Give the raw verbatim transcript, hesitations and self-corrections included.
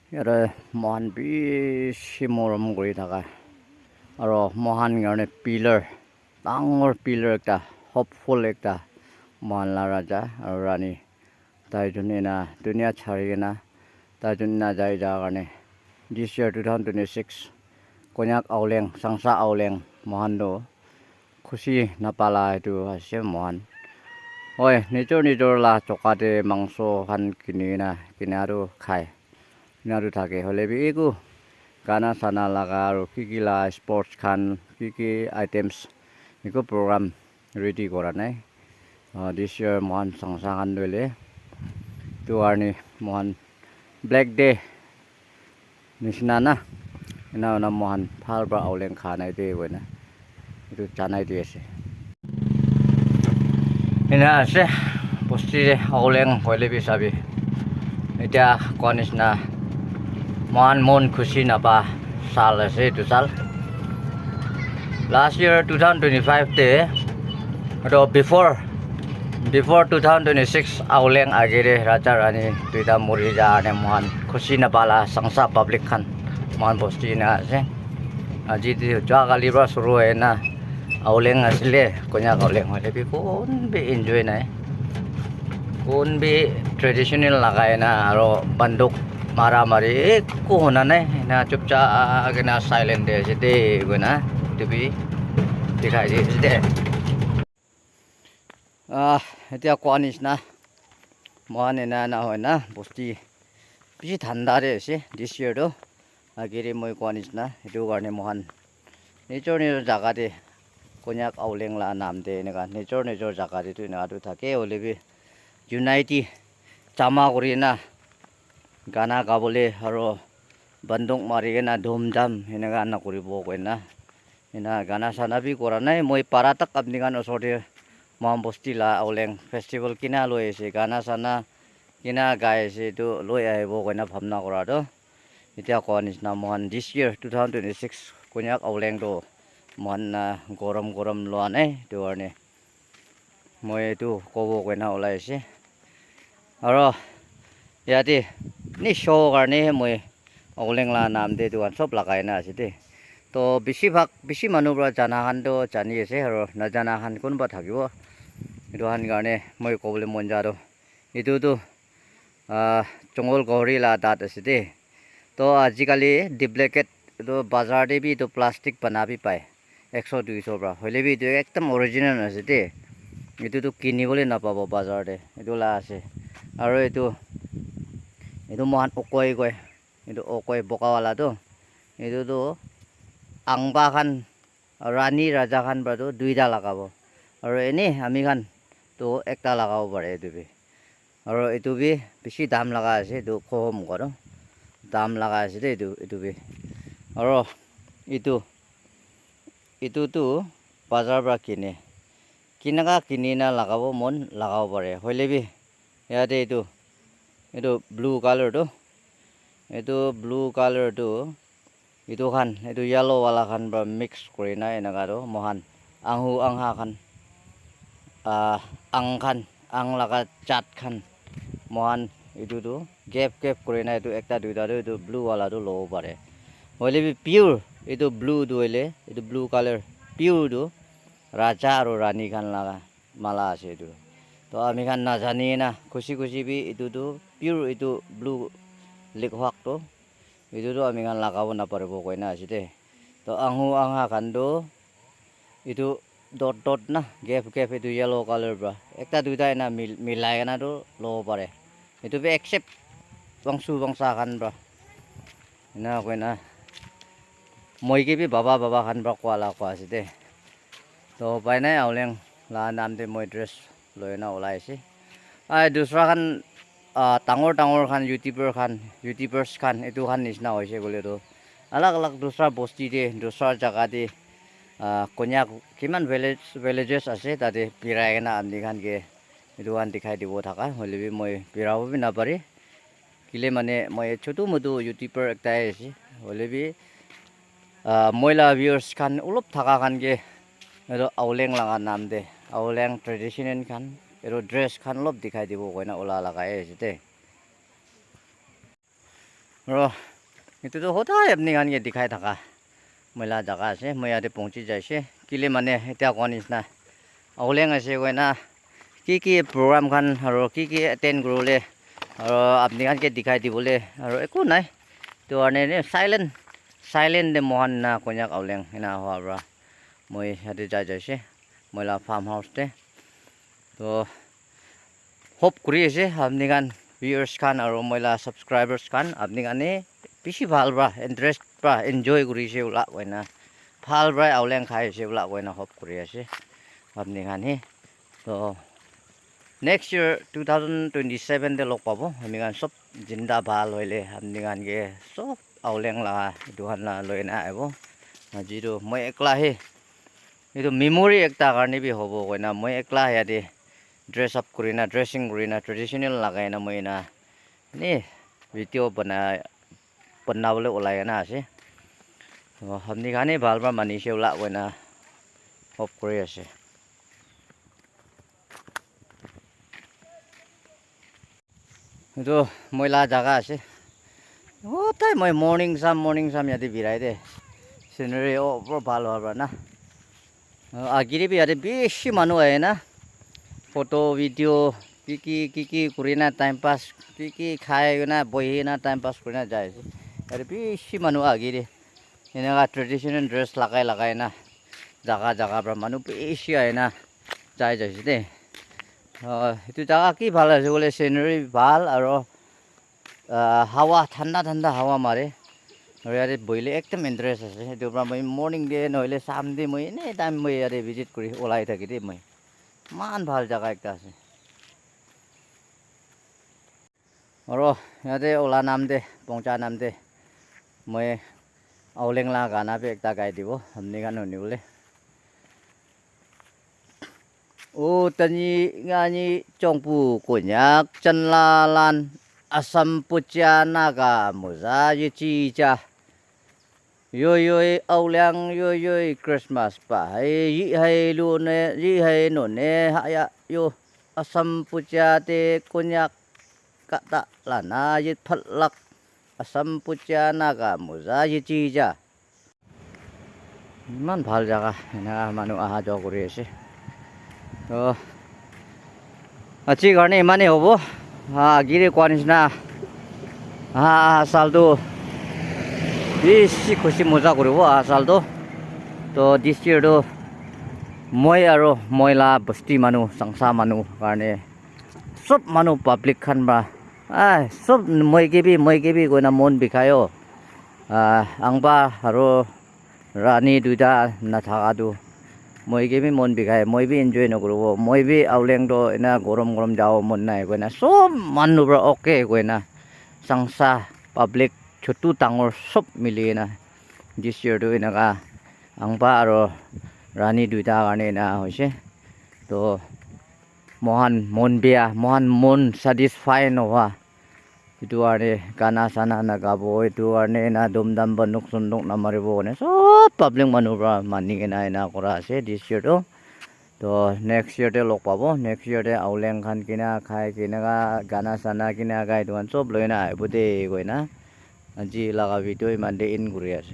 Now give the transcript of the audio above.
Yate mohan bishi morom kuri thaka, aro mohan karne pillar, dangor pillar ekta, hopeful ekta, mohan la raja aro rani, tai jun ena dunia chari kena, tai jun ena jai ja karne, this year two thousand twenty-six, Konyak Aoleng, Sangsa Aoleng, mohan toh khushi napala etu ase mohan. Hoi, nijor nijor la choka te mangso khan kini na, kina tu khai. Ena tu thake. Hoile bi eku gana sana laga aru ki ki la sports khan, ki ki items, eku program ready kora nai. Ah, this year mohan Sangsa khan tu hoile, tu karne mohan Black Day nishina na, ena hoina mohan bhal pra Aoleng kha nai de koina etu janai di ase. Ena ase, bosti de Aoleng hoile bi sabi. Etia koa nishina mohan mon khushi napa sal ase etu sal. Last year two thousand twenty-five te, etu before, before two thousand twenty-six Aoleng age de raja rani duita muri ja ane mohan khushi napala Sangsa public khan mohan bosti na ase. Aji tu jua kali pra shuru hoina Aoleng asile, Konyak Aoleng hoile bi kun bi enjoy nai. Kun bi traditional lagai na aro banduk mara mari eku hona nai. Ena chupchap kena silent de ase de koina etu bi dikhai di ase de. Ah, etia koa nishina mohan ena ena hoina bosti bishi thanda de ase this year tu. Age de moi koa nishina etu karne mohan nijor nijor jaga te Konyak Aoleng la naam te eneka nijor nijor jaga te tu eneka tu thake hoile bi unity jama kuri na gana gabole aro banduk mari kena dhum dham eneka na kuribo koina. Ena gana sana bi kora nai. Moi para tak apni khan osor te mohan bosti la Aoleng festival kina loi ase, gana sana kina gai ase, etu loi ahibo koina bhabna kora tu. Etia koa nishina mohan this year two thousand twenty-six Konyak Aoleng tu mohan na gorom gorom lua nai. Etu karne moi etu kobo koina ulai ase. Aro yate ni show karne moi Aoleng la naam te etu khan sob lagai na ase de. To bishi bhag, bishi manu pra jana khan to jani ase, aro najana khan kunba thakibo. Etu khan karne moi kobole mon ja to, etu tu, ah, jungle gahori la dat ase de. To ajikali duplicate etu bazar te bi etu plastic bana bi pai, ekso duiso pra. Hoile bi etu ekdam original ase de. Etu tu kini bole napabo bazar te. Etu la ase. Aro etu, etu mohan okoi koi. Etu okoi boga wala tu. Etu tu angba khan, rani raja khan pra tu duita lagabo. Aro ene ami khan tu ekta lagabo pare etu bi. Aro etu bi bishi dam laga ase, etu kohom koro. Dam laga ase de etu, etu bi. Aro etu, etu tu bazar pra kine. Kinaka kini na lagabo mon lagabo pare. Hoile bi yate etu, etu blue color tu, etu blue color tu, etu khan, etu yellow wala khan pra mix kuri na eneka tu mohan ahu angha khan, ah, ang khan, ang laga jat khan mohan etu tu gap gap kuri na etu ekta duita tu etu blue wala tu lobo pare. Hoile bi pure etu blue tu hoile, etu blue color pure tu raja aro rani khan laga mala ase etu. To ami khan najani na khushi khushi bi etu tu pure etu blue likhwak tu, etu tu ami khan lagabo naparibo koina ase de. To ahu angha khan tu etu dot dot na gap gap etu yellow color pra ekta duita ena mil-, milai kena tu lobo pare. Etu bi except wangsu wangsa khan pra. Ena koina moi ke bi baba baba khan pra koa la koa ase de. To upai nai, Aoleng la naam te moi dress loi na ulai ase. Ai dusra khan, ah, dangor dangor khan, YouTuber khan, YouTubers khan, etu khan nishina hoise koile tu alag alag dusra bosti te, dusra jaga te, ah, Konyak kiman village, villages ase, tate birai kena apni khan ke etu khan dikhai dibo thaka, hoile bi moi birabo bi napare. Kile mane moi chotu motu YouTuber ekta he ase, hoile bi, ah, moi la viewers khan olop thaka khan ke etu Aoleng laga naam te, Aoleng traditional khan, etu dress khan olop dikhai dibo koina ula laga he ase de. Aro etu tu hodai apni khan ke dikhai thaka moi la jaga ase, moi yate pahunchi jaise. Kile mane etia koa nishina Aoleng ase koina ki ki program khan aro ki ki attend kuribole aro apni khan ke dikhai dibole aro eku nai. Etu karne ne silent, silent te moikhan na Konyak Aoleng ena hoa para moi yate jai jaise, moi la farm house te. To hope kuri ase apni khan viewers khan aro moi la subscribers khan apni khan he bishi bhal para interest para enjoy kuri ase ula koina, bhal para Aoleng khai ase ula koina hope kuri ase apni khan he. To next year two thousand twenty seven te log pabo ami khan sob jinda bhal hoile apni khan ke sob Aoleng la etu khan la loi na aibo. Aji tu moi ekla he etu memory ekta karne bi hobo koina moi ekla yate dress up kurina, dressing kurina, traditional lagai na moi ena ne video bana, banabole ulai kena ase. To apni khan he bhal para mani se ula koina hope kuri ase. Etu moi la jaga ase. Hodai moi morning sam, morning sam yate birai de. Scenery o pura bhal hoa para na. Agiri bi yate bishi manu ahe na. Photo, video, ki ki, ki ki kuri na time pass, ki ki khai na, bohi na time pass kuri na jai ase. Yate bishi manu agiri. Eneka traditional dress lagai lagai na jaga jaga para manu bishi ahi na jai jaise de. Ah, etu jaga ki bhal ase koile scenery bhal aro, ah, hawa thanda thanda hawa mare. Aro yate bohile ekdum interest ase. Etu para moi morning te nohoile sham te moi anytime moi yate visit kuri ulai thaki de moi. Eman bhal jaga ekta ase. Aro yate ula nam te, pongcha nam te, moi Aoleng la gana bi ekta gai dibo, apni khan huni bole. O tani ngani chongpu Konyak chanla lan, Assam pucha Naga muza yichi cha. Yoi yoi Aoleng yoi yoi Christmas pa hai yi hai lu ne yi hai no ne ha ya yo Assam pucha te Konyak kata la na yit phalak Assam pucha Naga muza yichi ja. Iman bhal jaga, ena manu aha jawa kuri ase. To aji karne imane hobo. Ha, agire koa nishina. Ha, aha sal tu bishi khushi moja kuribo aha sal tu. To this year tu moi aro moi la bosti manu, sangsa manu karne sob manu public khan para, ah, sob moi ke bi, moi ke bi koina mon bikhai o. Ah, angba aro rani duita nathaka tu moi ke bi mon bikhai, moi bi enjoy nokuribo, moi bi Aoleng toh ena gorom gorom jabo mon nai koina sob manu para okay koina sangsa public chutu dangor sob mili kena this year tu enaka angba aro rani duita karne ena hoise. To mohan mon bia, mohan mon satisfy nohoa. Etu karne gana sana nagabo, etu karne ena dum dam banduk sunduk namaribo karne sob public manu para mani kena ena kura ase this year tu. To next year te log pabo, next year te Aoleng khan kina khai kina gana sana kina gai etu khan sob loi na ahibo de koina aji laga video iman te end kuri ase.